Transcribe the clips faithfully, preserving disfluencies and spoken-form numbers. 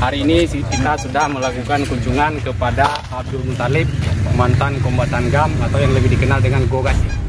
Hari ini si-, kita sudah melakukan kunjungan kepada Abdul Muthalib, mantan kombatan GAM atau yang lebih dikenal dengan Go Gasing.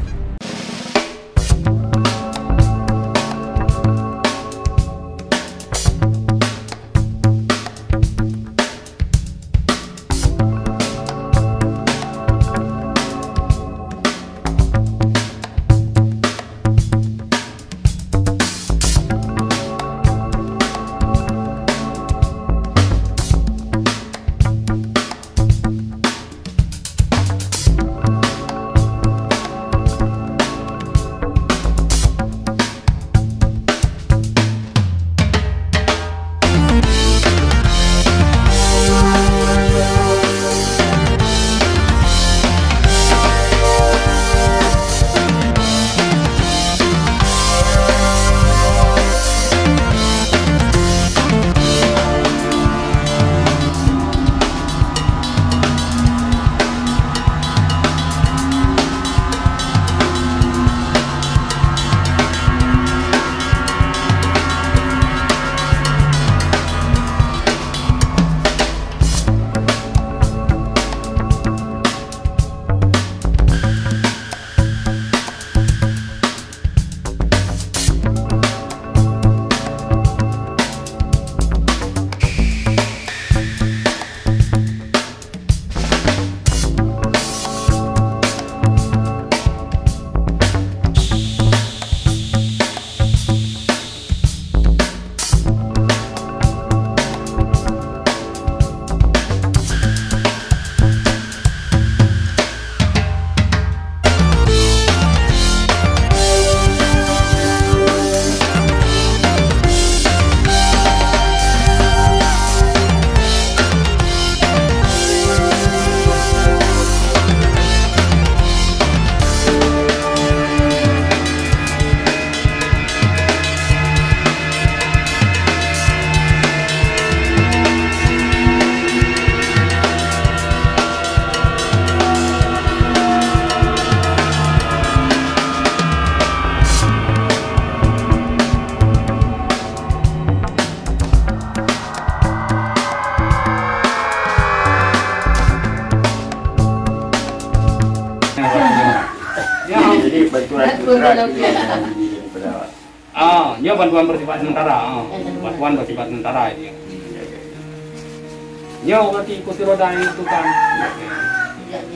Jadi, bantuan Aku sutra belum kita biasa. Daripada awak. Ah, nyoe bantuan bersifat sementara. Ah. Bantuan bersifat sementara ini. Nyoe berarti kursi roda yang itu kan.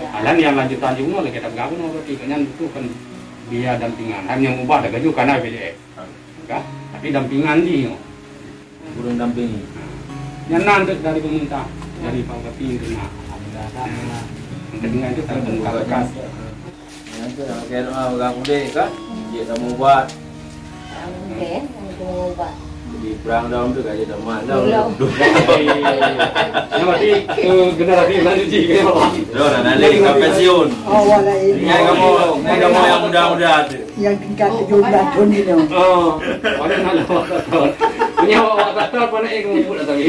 Alah, yang lanjutan juga lagi tak bergabung berarti kan yang butuh kan biaya dampingan. Hanya ubah dah gaji kan B J S. Kan? Tapi dampingan ni nyoe. Ureueng dampingi. Nyan na untuk dari pemerintah, dari Pak Bupati itu na. Yang kedua itu tak bekas-bekas. Nyan tu nak kira orang muda kan, dia tak mau buat. Okey, nak mau buat. Di perang dalam tu kan dia tak mat dalam. Belum. Yang berarti, eh, generasi selanjutnya ke apa? Dah, dah, dah, dah, pensiun. Oh, wala ini. Ingat kamu, ingat kamu yang muda-muda tu. Yang tingkat tujuh belas tahun ni, no. Oh, mana nak awak tak tahu? Punya awak, awak tak tahu, apa nak, eh, kamu sebut dah tadi.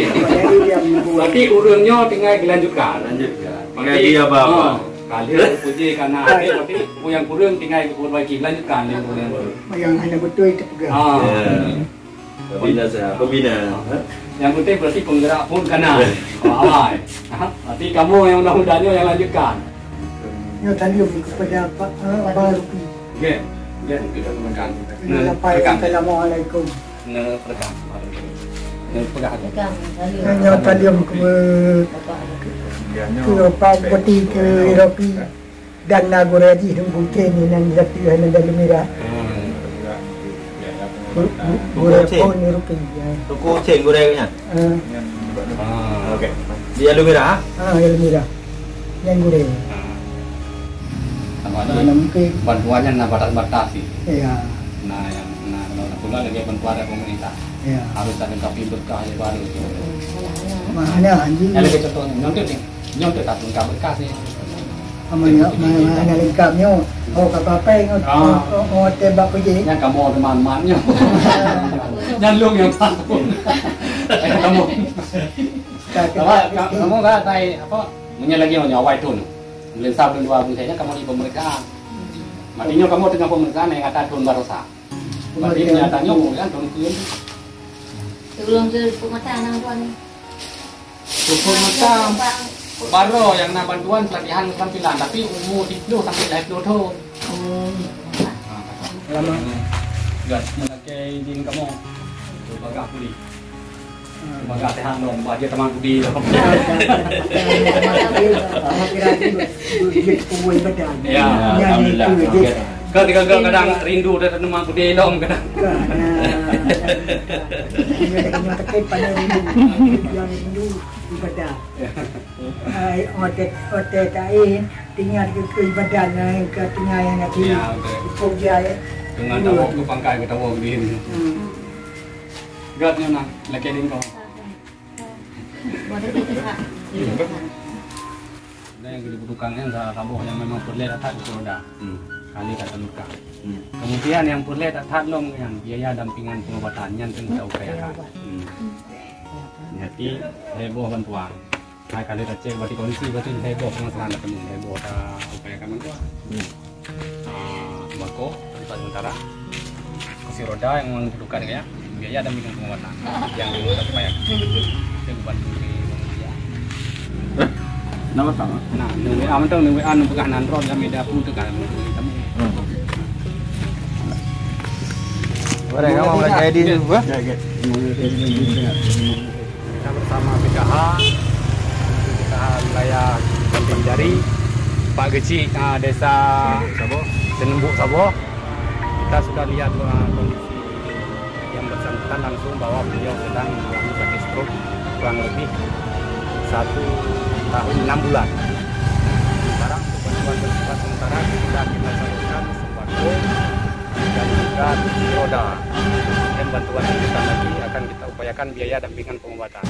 Berarti ureueng nyoe tinggai dilanjutkan. Lanjutkan. Berarti, tinggai dia apa-apa. Oh, kali tu puji karena ada, berarti yang kurang tinggai diperbaiki. Lanjutkan, yang kurang. Yang hanya betul itu pegang. Ah. Ya. Pembina saya, pembina. Ha? Yang penting berarti penggerak pun kana. Awai. Ha? Berarti kamu yang muda-muda nyoe yang lanjutkan. Nyoe tadi kepada Pak, eh, Abang Ruki. Okey. Okey, kita temukan. Nah, Assalamualaikum. Nah, pegang. Nah, pegang. Pegang, salut. Nyoe tadi ke, ke Pak Bupati, ke Ropi. Dan na gurée jih Teungku Cen inan di ateueh inan dalam mirah. Hmm. Gu-, gu-, gurée Teungku Cen. Phon ni Ruki, ya. Teungku Cen gurée nyan? Ah. Ah. Okey. Di dalam mirah, ha? Ah, dalam mirah. Nyan gurée. Ah. Sama ada. Mana mungkin? Bantuan nyan na batas-batas sih. Iya. Nah, yang, nah, kalau nak pula lagi bantuan dari pemerintah. Iya. Harus ada kapi berkah je baru. Mana anjing? Yang lagi contoh ni, nyontut ni. Nyoe teuka beungkah bekas ni. Aman ya, mana, mana lengkap nyoe. Oh, ka papai ngon, ah, ngon, ngon tembak pejek. Nyang kamoe teuma mat nyoe. Nyan lôn nyang takot. Eh, kamoe. Ka, ka, ka, ka, kamoe ka tai apa? Meunyoe lagi nyoe awai thon. Buleuen sa buleuen dua buleuen nyan kamoe di pemeriksaan. Berarti nyoe kamoe teungoh pemeriksaan nyang ata thon baroesa. Berarti pemeriksaan. Nyata nyoe pemeriksaan thon keue. Sebelum ke pemeriksaan nang tuan ni. Ukur macam baroe nyang na bantuan pelatihan keterampilan, tapi umur tiga puluh sampai lima puluh tahun. Oh. Ha, lama. Gas memakai izin kamu. Bagah pulih. Bagah sehat dong, baju teman budi dong. Ya, alhamdulillah. Kan kadang-kadang rindu dan teman budi dong kadang. Nyoe, nyoe, nyoe, nyoe, nyoe, nyoe, nyoe, nyoe, nyoe, nyoe, ibadah. Ai, otet, otet ai, tinggal keu, keu ibadah nyan, keu tinggal nyan nanti. Ya, betul. Ipok jai. Dengan tawak ke pangkai ke tawak din. Hmm. Gat nyoe nah, laki din kau. Ada yang gede tukang yang sa-, saboh yang memang perlu tak ada. Hmm. Kali tak terluka. Hmm. Kemudian yang perlu tak that lom yang biaya dampingan pengobatan yang tengah kita upayakan. Hmm. Jadi, heboh bantuan. Hai kali tak cek berarti kondisi berarti heboh pemasaran dah penuh, heboh dah upayakan bantuan. Hmm. Ah, sembako tempat sementara. Kursi roda yang membutuhkan ya, biaya dan bidang pengobatan yang kita upayakan. Saya bantu di Indonesia. Nama sama? Nah, nunggu ah mentang nunggu ah nunggu pegang nan ron kami dah pun tekan. Hmm. Boleh kamu mulai jadi dulu, eh? Ya, ya. Kita bersama P K H, P K H wilayah Pantai Jari, Pak Gecik, ah, Desa Saboh. Senembuk Saboh. Kita sudah lihat, ah, kondisi yang bersangkutan langsung bahwa beliau sedang mengalami sakit stroke kurang lebih satu tahun enam bulan. Sekarang untuk bantuan bersifat sementara sudah kita salurkan sembako dan juga kursi roda. Dan bantuan lanjutan lagi akan kita upayakan biaya dampingan pengobatan.